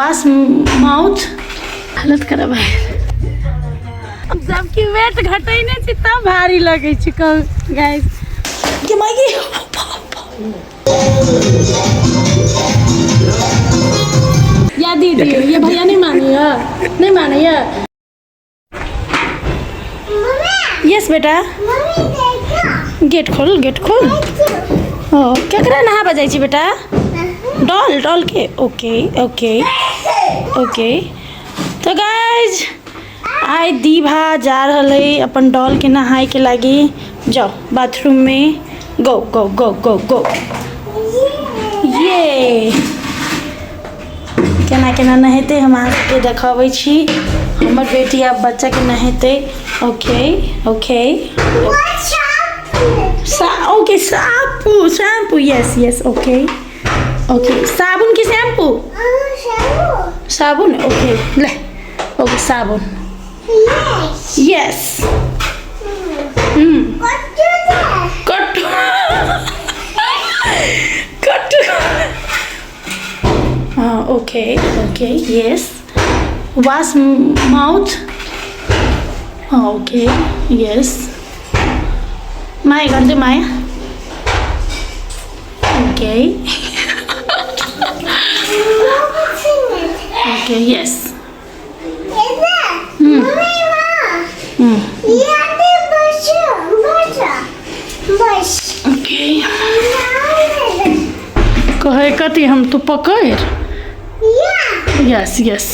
Wash mouth. हालत खराब है। जबकि वेट घटै नहि छै तब भारी लगै छै। कहू गाइस के माई। या दीदी, ये भैया नहीं मानैया, नहीं मानैया। यस बेटा, गेट खोल, गेट खोल। ओ केकरा नहाबऽ जाइ छी बेटा? डॉल, डॉल के। Okay okay okay. तऽ गाइज, आइ दीभा जा रहल है अपन डॉल के नहाय के लागी। जाओ बाथरूम में, गो गो गो गो गो। ये केना केना नहेतै, हम अहाँ सबके देखाबै छी। हमर बेटी आब बच्चाके नहेतै। Okay okay okay, shampoo, shampoo, yes yes, okay okay. साबुन की शैम्पू? साबुन, ओके, ले, ओके, साबुन, यस। कट्टू, कट्टू, हाँ, okay okay, yes. Wash mouth, हाँ, ओके, यस। माया गरिदियो, माया। Okay okay, yes. ओके, कहै कथी हम, तू पकड़। Yes yes.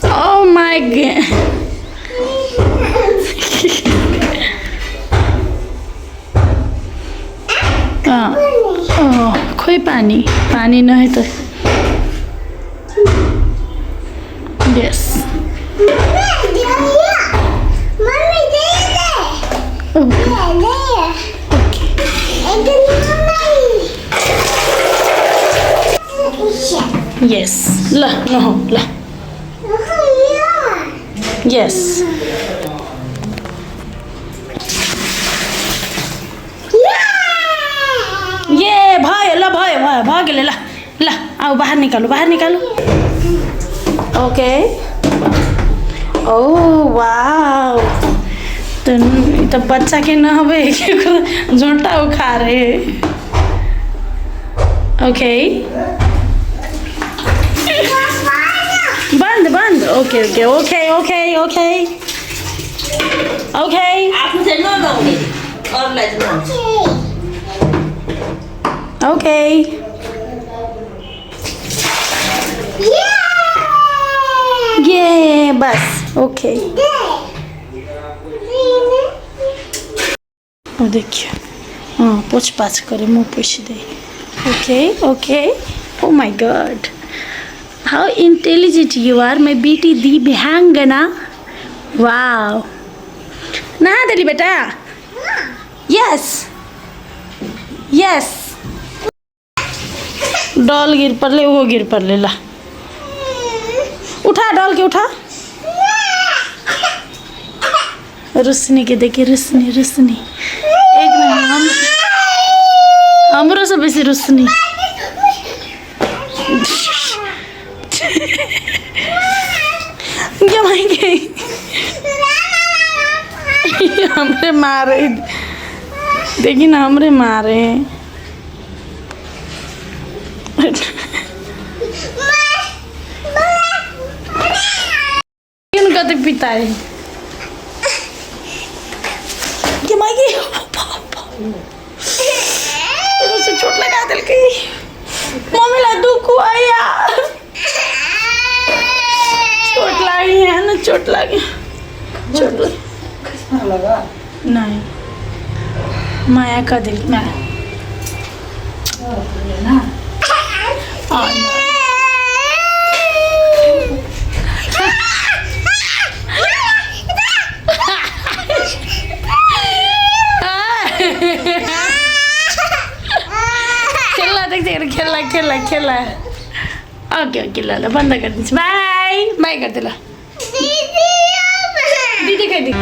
Oh my God. खोइ पानी, पानी नहीं त। यस। ओके ओके यस, ल नहो ल। यस। ये भयो, ल भयो भयो, भयो गेलै। ल ल, आऊ, बाहर निकालू, बाहर निकालू। ओके, ओ वाओ, तऽ ई तऽ बच्चाके नहबै झोंटा उखाड़े। ओके, बंद बंद। Okay okay okay okay okay okay. आफू चाहिँ नलाउने, अरूलाई चाहिँ लाउँछ। ओके। ये बस, ओके। ओ देखियो, हाँ, पोछ पाछ करे, मुँह पोछि दे। Okay okay. Oh my God, how intelligent you are, my बेटी दी बिहांगना। वाओ, नहा देली बेटा? Yes yes. डॉल गिर पड़ले, ओहो गिर पड़ले। ला उठा, डॉल के उठा। रुसनी के देखी, रुसनी रुसनी। एक मिनट, हम हमरो से बेसी रुसनी। गे हमरे मारे, देखी ना, हमरे मारे। कते पिताई के माई, से चोट लगा देलकै मम्मी ला। दुख हुआ यार, चोट लागी है ना, चोट लागी, चोट लगी। नहीं, माया का दिल माया। हाँ, खेल्ला, देख देख, खेल्ला खेल्ला खेल्ला। ओके ओके, ल ल, बन्द गरिदिन्छु। बाई बाई गरिदियो। ल दिदी, खै दिदी?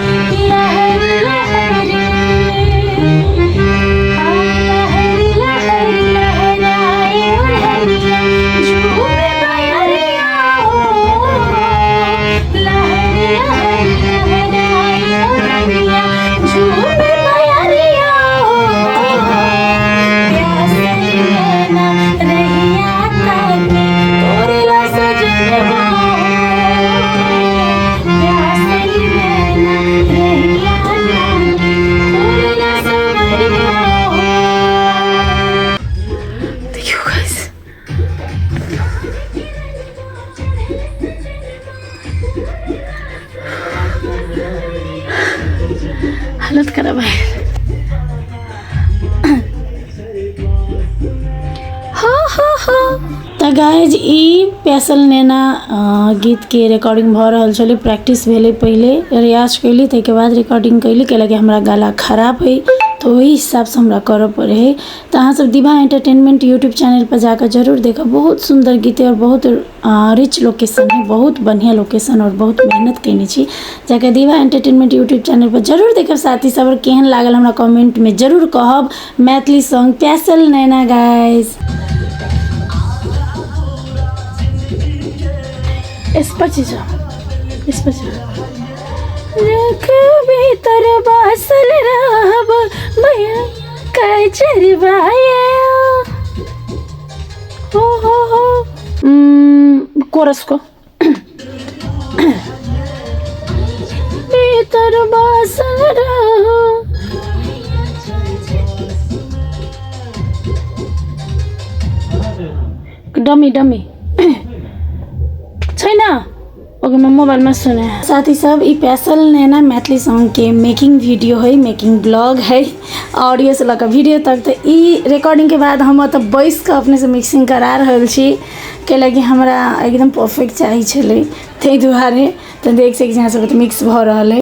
हालत खराब है। हाँ हाँ हाँ। तऽ गाइज ई प्यासल नैना गीतके रिकॉर्डिंग भऽ रहल छलै। प्रैक्टिस भेलै, पहिले रियाज कयली, ताहिके बाद रिकॉर्डिंग कयली, कैलाकि हमरा गला खराब हइ तऽ ओहि हिसाबसँ हमरा करऽ पड़ै हइ। तऽ अहाँसभ दिभा एंटरटेनमेंट यूट्यूब चैनलपर जाकऽ जरूर देखब। बहुत सुन्दर गीत हइ आओर बहुत रिच लोकेशन हइ, बहुत बढ़िआँ लोकेशन आओर बहुत मेहनत कयने छी। जाकऽ दिभा एंटरटेनमेंट यूट्यूब चैनलपर जरूर देखब साथी सब। आओर केहन लागल हमरा कमेंटमे जरूर कहब। मैथिली सॉन्ग प्यासल नैना गाइस। यसपछि छ, यसपछि रख भीतर बासल रहब भैया कचरबाया हो हो हो। कोरसको भीतर बासल रह डमी डमी छैन। ओके, म मोबाइलमा सुने। साथी सब, ई प्यासल नैना मैथिली सॉन्गके मेकिंग वीडियो है, मेकिंग ब्लॉग है, ऑडियो से लऽ कऽ वीडियो तक। तऽ ई रिकॉर्डिंगके बाद हम ओतऽ बैस कऽ अपनेसँ मिक्सिंग करा रहल छी, कैलाकि हमरा एकदम परफेक्ट चाही छलै, ताहि दुआरे। तऽ देख सकै छी अहाँ सब, मिक्स भऽ रहल है।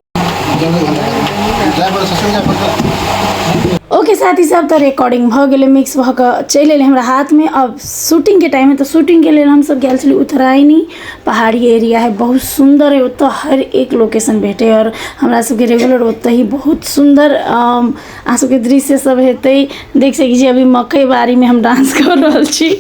ओके साथी सब, तऽ रिकॉर्डिंग भऽ गेलै, मिक्स भऽ कऽ चलि एलै हमरा हाथमे। अब शूटिंगके टाइम है, तऽ शूटिंगके लेल हमसब गेल छली उत्तरायणी। पहाड़ी एरिया है, बहुत सुन्दर है। ओतऽ हर एक लोकेशन भेटै आओर हमरा सबके रेगुलर ओतऽ ही बहुत सुन्दर अहाँ सबके दृश्य सब हेतै। देख सकै छी, अभी मकई बाड़ीमे हम डांस कऽ रहल छी।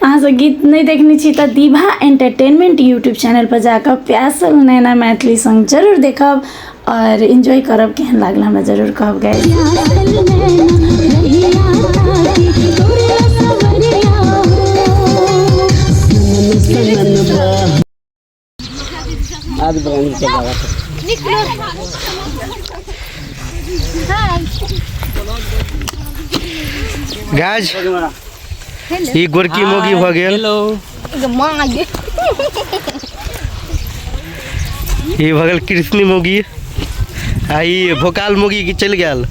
अहाँ सब गीत नहि देखने छी तऽ दिभा एंटरटेनमेंट यूट्यूब चैनल पर जाकऽ प्यासल नैना मैथिली सॉन्ग जरूर देखब और एंजॉय करब। केहन लागल हमरा जरूर कहब गाइस। गाज, ई गोरकी मोगी भऽ गेल। ई भऽ गेल कृष्णी मोगी आ ई भोकाल मोगी की चलि गेल।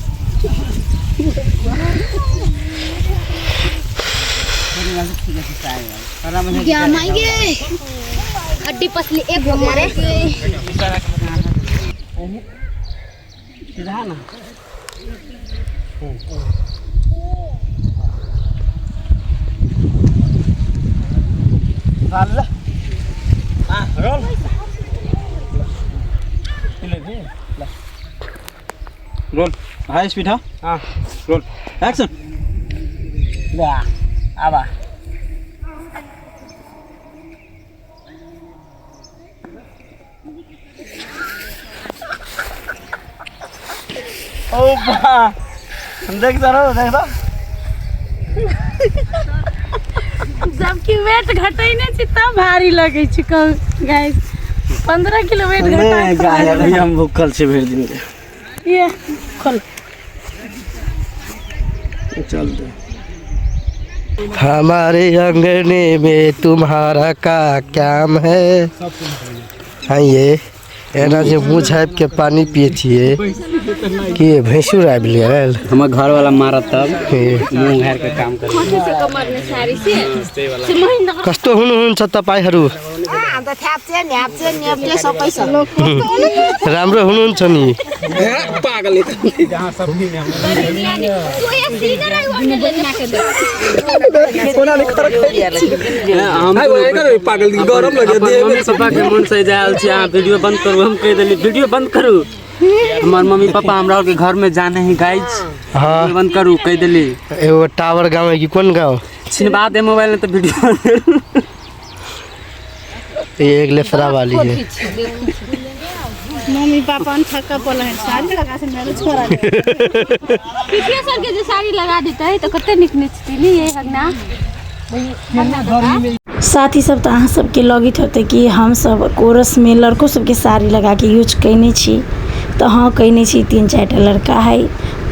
हड्डी पसली एक हो गया रे। रोल, हाई स्पीड। हाँ हाँ, रोल, एक्शन। आबा। ओ बा, देख जरा, देख तो। जबकि वेट घटै नहि छै तब भारी लगै छै। कहू गाइस, 15 किलो वेट घटा। नहीं गाय, अभी हम भूखल छी भरि दिन के। ये खोल। चल दे। हमारे अंगने में तुम्हारा का काम है? हाँ, ये एना जे मुँह झाँपि के पानी पिए छियै कि भैंसुर आबि गेल? हमर घर वाला मारत तब। हे। मुँह घार के काम करे। कस्तो हुनुहुन्छ तपाईँहरू? राम्रो हुनुहुन्छ नि? पागल, गरम लगे। मम्मी पापा के मन से जायल छी। अहाँ वीडियो बंद करू। हम कहि देली, वीडियो बंद करू। हमर मम्मी पापा हमरा और के घर में जाने ही गाइज। हाँ। बंद करू कहि देली। एगो टावर गाँव है कि कोन गाँव? छिनबा दे मोबाइल में तो वीडियो बंद करू। ये एक लेसरा वाली है। मम्मी पापा थक्का पल है, साड़ी लगा से मेरे छोरा। पीपीए सर के जे साड़ी लगा देते तो कते नीक नचती नी ये हगना। साथी सब, तऽ अहाँ सबके लगैत होतै कि हमसब कोरसमे लड़को सबके साड़ी लगाके यूज कयने छी। तऽ हँ, कयने छी। तीन चारिटा लड़का है,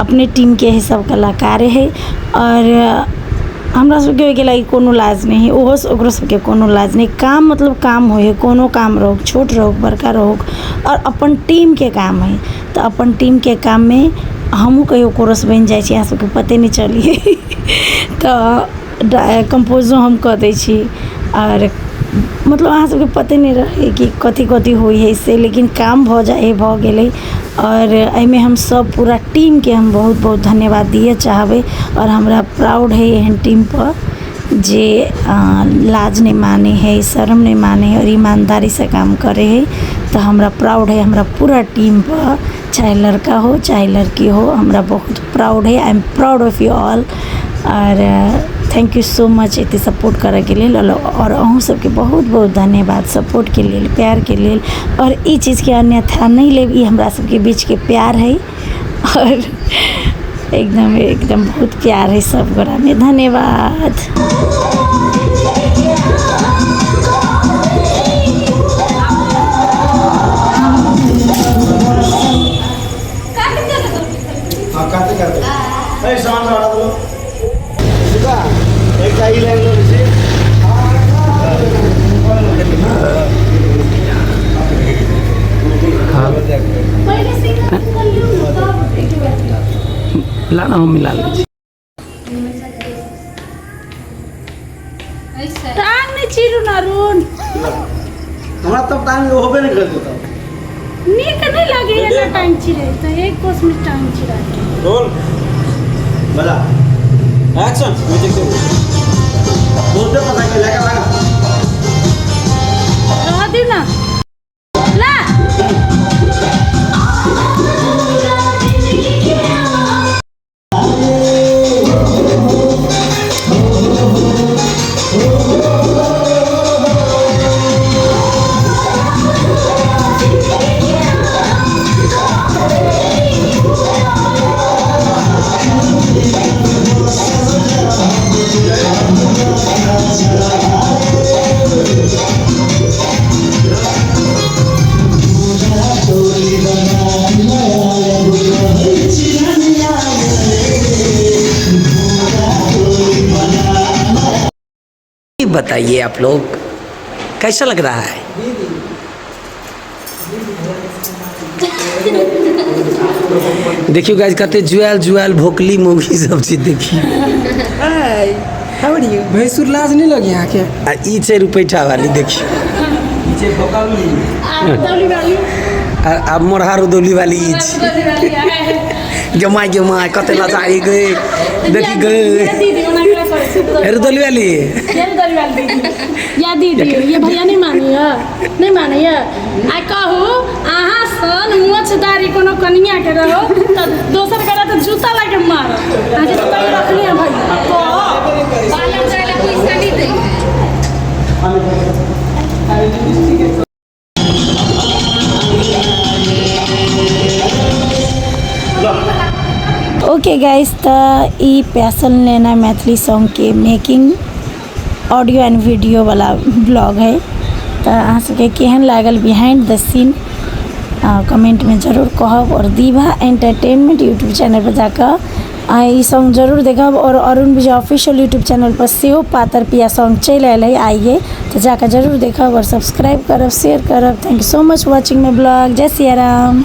अपने टीमके है, सब कलाकारे है। आओर हमरा सबके ओहिके लागि कोनो लाज नहि है, ओहो ओकरो सबके कोनो लाज नहि। काम मतलब काम होइ है, कोनो काम रहोक, छोट रहोक, बड़का रहोक, आओर अपन टीमके काम है तऽ अपन टीमके काममे हमहूँ कहियो कोरस बनि जाइ छी अहाँ सबके पते नहि चली तऽ कम्पोजो हम कऽ दै छी आओर मतलब अहाँ सबके पते नहि रहै कि कथी कथी होइ हइ से लेकिन काम भऽ जाइ हइ भऽ गेलै। आओर एहिमे हम सब पूरा टीमके हम बहुत बहुत धन्यवाद दिअ चाहबै आओर हमरा प्राउड हइ एहन टीमपर जे लाज नहि मानै हइ, शरम नहि मानै हइ आओर ईमानदारीसँ काम करै हइ। तऽ हमरा प्राउड हइ हमरा पूरा टीमपर, चाहे लड़का हो चाहे लड़की हो, हमरा बहुत प्राउड हइ। I am proud of you all. आओर thank you so much एते सपोर्ट करैके लेल। आओर अहूँ सबके बहुत बहुत धन्यवाद सपोर्टके लेल, प्यारके लेल। आओर ई चीजके अन्यथा नहि लेब, ई हमरा सबके बीचके प्यार हइ आओर एकदम एकदम बहुत प्यार है सब गोरामे। धन्यवाद। ला ना, हम मिला लै छी। टांग नहि चीरू ना अरुण। हमरा तब टांग होबे नहि करतौ तब। नीक नहि लागैए ना टांग चिरै तऽ एक कोस में टांग चिरा। रोल बजा एक्शन म्यूजिक दे बहुते पता के लगा लगा रह दियौ ना ला। बताइए आप लोग कैसा लग रहा है। देखियो गाइस कते जुआल जुआल भोकली मूवी सब चीज देखियो। भैंसुर लाज नहीं लगी यहाँ के? आ ई छै रुपैठा वाली देखियो। आ आ मोरहा रुदौली वाली ई छै। गे my गे my कते लजाई गए देखी गए रुदौली वाली। या दीदी ये भैया नहीं मानी है, नहीं मानी है। आ कहू अहाँ सन मोछदारी कोनो कनिया के रहो तऽ दोसर गोरा तऽ जूता लाके मारत। अहाँ के जूता रखनी है भैया। पार्लर जाय ला पैसा नहीं दे। ओके गाइस, तऽ ई प्यासल नैना मैथिली सॉन्ग के मेकिंग ऑडियो एंड वीडियो वाला ब्लॉग है। तऽ अहाँ सबके केहन लागल बिहाइंड द सीन कमेंट में जरूर कहब। और दीभा एंटरटेनमेंट यूट्यूब चैनल पर जाकऽ अहाँ ई सॉन्ग जरूर देखब। और अरुण विजय ऑफिशियल यूट्यूब चैनल पर सेहो पातर पिया सॉन्ग चलि आयल है आइए, तऽ जाकऽ जरूर देखब और सब्सक्राइब करब, शेयर करब। Thank you so much watching my blog. जय सिया राम।